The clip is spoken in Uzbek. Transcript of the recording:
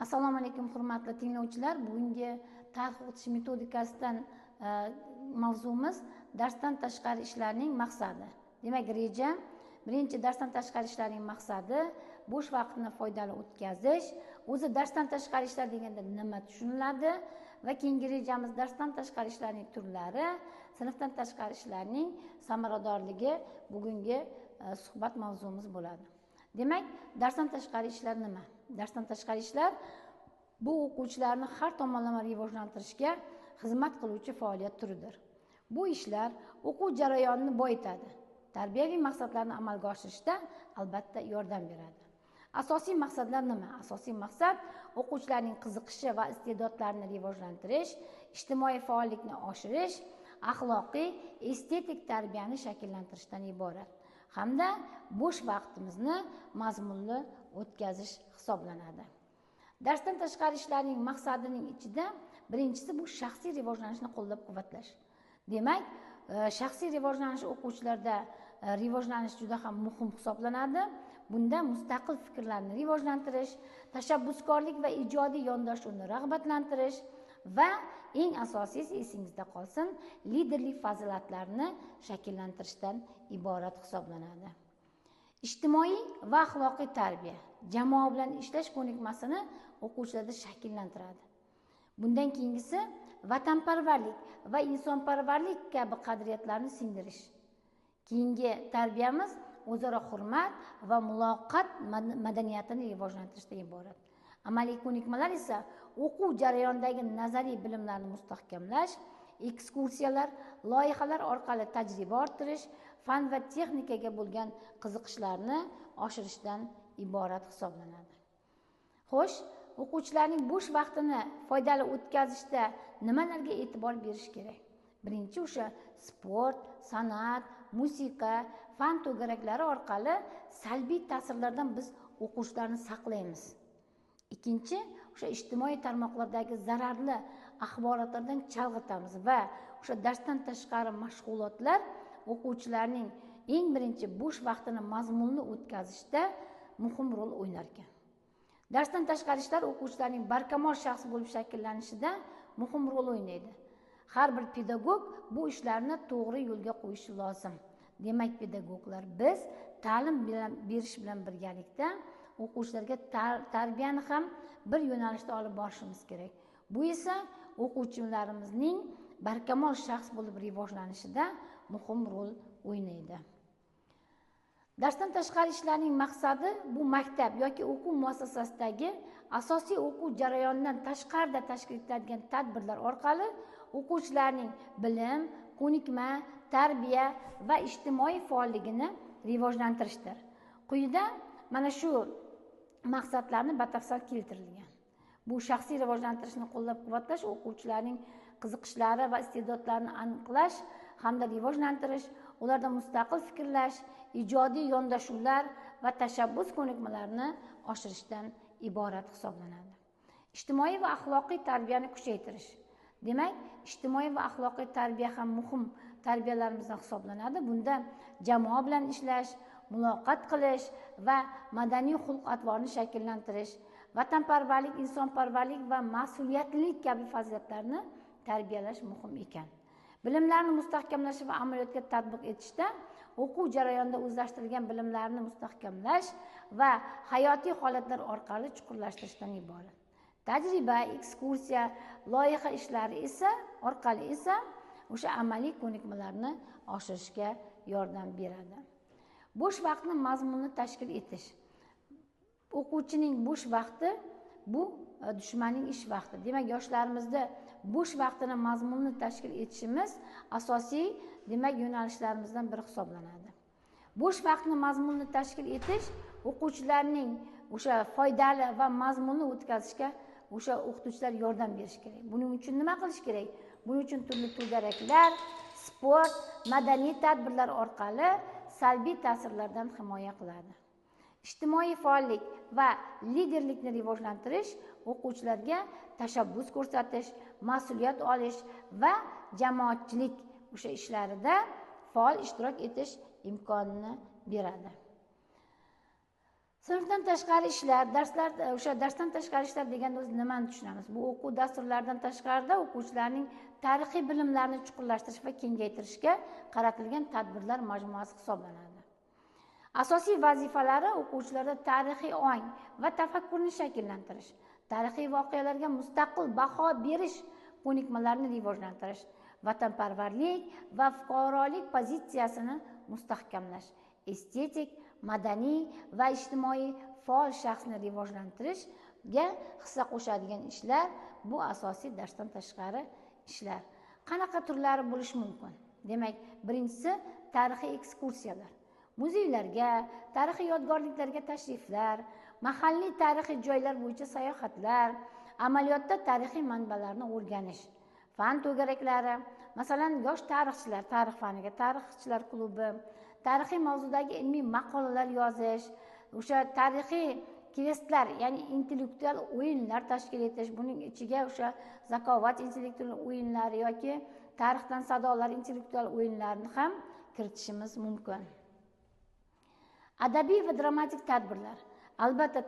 Assalomu alaykum hurmatli tinglovchilar. Bugungi tarix o'qitish metodikasidan mavzumiz darsdan tashqari ishlarning maqsadi. Demak, reja birinchi darsdan tashqari ishlarning maqsadi bo'sh vaqtni foydali o'tkazish. O'zi darsdan tashqari ishlar deganda nima tushuniladi va keyingi rejamiz darsdan tashqari ishlarning turlari, sinfdan tashqari ishlarning samaradorligi bugungi suhbat mavzumiz bo'ladi. Demak, darsdan tashqari ishlar nima? Darsdan tashqari ishlar bu o'quvchilarni har tomonlama rivojlantirishga xizmat qiluvchi faoliyat turidir. Bu ishlar o'quv jarayonini boyitadi, tarbiyaviy maqsadlarni amalga oshirishda albatta yordam beradi. Asosiy maqsadlar nima? Asosiy maqsad o'quvchilarning qiziqishi va iste'dodlarini rivojlantirish, ijtimoiy faollikni oshirish, axloqiy, estetik tarbiyani shakllantirishdan iborat hamda bo'sh vaqtimizni mazmunli o'tkazish hisoblanadi. Darsdan tashqari ishlarning maqsadining ichida birinchisi bu shaxsiy rivojlanishni qo'llab-quvvatlash. Demak, shaxsiy rivojlanish o'quvchilarda rivojlanish juda ham muhim hisoblanadi. Bunda mustaqil fikrlarni rivojlantirish, tashabbuskorlik va ijodiy yondashuvni rag'batlantirish va eng asosiysi esingizda qolsin, liderlik fazilatlarini shakllantirishdan iborat hisoblanadi. Ijtimoiy va axloqiy tarbiya jamoa bilan ishlash ko'nikmasini o'quvchilarda shakllantiradi. Bundan keyingisi vatanparvarlik va insonparvarlik kabi qadriyatlarni singdirish. Keyingi tarbiyamiz o'zaro hurmat va muloqot madaniyatini rivojlantirishdan iborat. Amaliy ko'nikmalar esa o'quv jarayonidagi nazariy bilimlarni mustahkamlash, ekskursiyalar, loyihalar orqali tajriba orttirish, fan va texnikaga bo'lgan qiziqishlarni oshirishdan iborat hisoblanadi. Xo'sh, o'quvchilarning bo'sh vaqtini foydali o'tkazishda nimalarga e'tibor berish kerak? Birinchi o'sha sport, san'at, musiqa, fan to'garaklari orqali salbiy ta'sirlardan biz o'quvchilarni saqlaymiz. Ikkinchi, o'sha ijtimoiy tarmoqlardagi zararli axborotlardan chalg'itamiz va o'sha darsdan tashqari mashg'ulotlar o'quvchilarning eng birinchi bo'sh vaqtini mazmunli o'tkazishda muhim rol o'ynar ekan. Darsdan tashqari ishlar o'quvchilarning barkamol shaxs bo'lib shakllanishida muhim rol o'ynaydi. Har bir pedagog bu ishlarni to'g'ri yo'lga qo'yishi lozim. Demak, pedagoglar biz ta'lim berish bilan birgalikda o'quvchilarga tarbiyani ham bir yo'nalishda olib borishimiz kerak. Bu esa o'quvchilarimizning barkamol shaxs bo'lib rivojlanishida muhim rol o'ynaydi. Darsdan tashqari ishlarning maqsadi bu maktab yoki o'quv muassasasidagi asosiy o'quv jarayonidan tashqarida tashkil etiladigan tadbirlar orqali o'quvchilarning bilim, ko'nikma, tarbiya va ijtimoiy faolligini rivojlantirishdir. Quyida mana shu maqsadlarni batafsil keltirilgan. Bu shaxsiy rivojlantirishni qo'llab-quvvatlash, o'quvchilarning qiziqishlari va iste'dodlarini aniqlash hamda rivojlantirish, ularda mustaqil fikrlash, ijodiy yondashuvlar va tashabbus ko'nikmalarini oshirishdan iborat hisoblanadi. Ijtimoiy va axloqiy tarbiyani kuchaytirish. Demak, ijtimoiy va axloqiy tarbiya ham muhim tarbiyalarimizdan hisoblanadi. Bunda jamoa bilan ishlash, muloqot qilish va madaniy xulq-atvorni shakllantirish, vatanparvarlik, insonparvarlik va mas'uliyatlilik kabi fazilatlarni tarbiyalash muhim ekan. Bilimlarni mustahkamlash va amaliyotga tatbiq etishda o'quv jarayonida o'zlashtirilgan bilimlarni mustahkamlash va hayotiy holatlar orqali chuqurlashtirishdan iborat. Tajriba, ekskursiya, loyiha ishlari esa orqali esa o'sha amaliy ko'nikmalarni oshirishga yordam beradi. Bo'sh vaqtni mazmunli tashkil etish. O'quvchining bo'sh vaqti bu dushmanning ish vaqti. Demak, yoshlarimizda bo'sh vaqtini mazmunli tashkil etishimiz asosiy, demak, yo'nalishlarimizdan biri hisoblanadi. Bo'sh vaqtni mazmunli tashkil etish o'quvchilarning o'sha foydali va mazmunli o'tkazishga o'sha o'qituvchilar yordam berish kerak. Buning uchun nima qilish kerak? Buning uchun turli to'garaklar, sport, madaniy tadbirlar orqali salbiy ta'sirlardan himoya qiladi. Ijtimoiy faollik va liderlikni rivojlantirish o'quvchilarga tashabbus ko'rsatish, mas'uliyat olish va jamoatchilik o'sha ishlarida faol ishtirok etish imkonini beradi. Sinfdan tashqari ishlar, darslar, o'sha darsdan tashqari ishlar deganda o'zi nimani tushunamiz? Bu o'quv dasturlaridan tashqarida o'quvchilarning tarixiy bilimlarini chuqurlashtirish va kengaytirishga qaratilgan tadbirlar majmuasi hisoblanadi. Asosiy vazifalari o'quvchilarda tarixiy ong va tafakkurni shakllantirish, tarixiy voqealarga mustaqil baho berish ko'nikmalarini rivojlantirish, vatanparvarlik va fuqarolik pozitsiyasini mustahkamlash, estetik, madaniy va ijtimoiy faol shaxsni rivojlantirishga hissa qo'shadigan ishlar bu asosiy darsdan tashqari ishlar. Qanaqa turlari bo'lishi mumkin? Demak, birinchisi tarixiy ekskursiyalar. Muzeylarga, tarixiy yodgorliklarga tashriflar, mahalliy tarixiy joylar bo'yicha sayohatlar, amaliyotda tarixiy manbalarni o'rganish, fan to'garaklari, masalan, yosh tarixchilar, tarix faniga tarixchilar klubi, tarixiy mavzudagi ilmiy maqolalar yozish, o'sha tarixiy kvestlar, ya'ni intellektual o'yinlar tashkil etish, buning ichiga o'sha zakovat intellektual o'yinlari yoki tarixdan sadolar intellektual o'yinlarini ham kiritishimiz mumkin. Adabiy va dramatik tadbirlar. Albatta,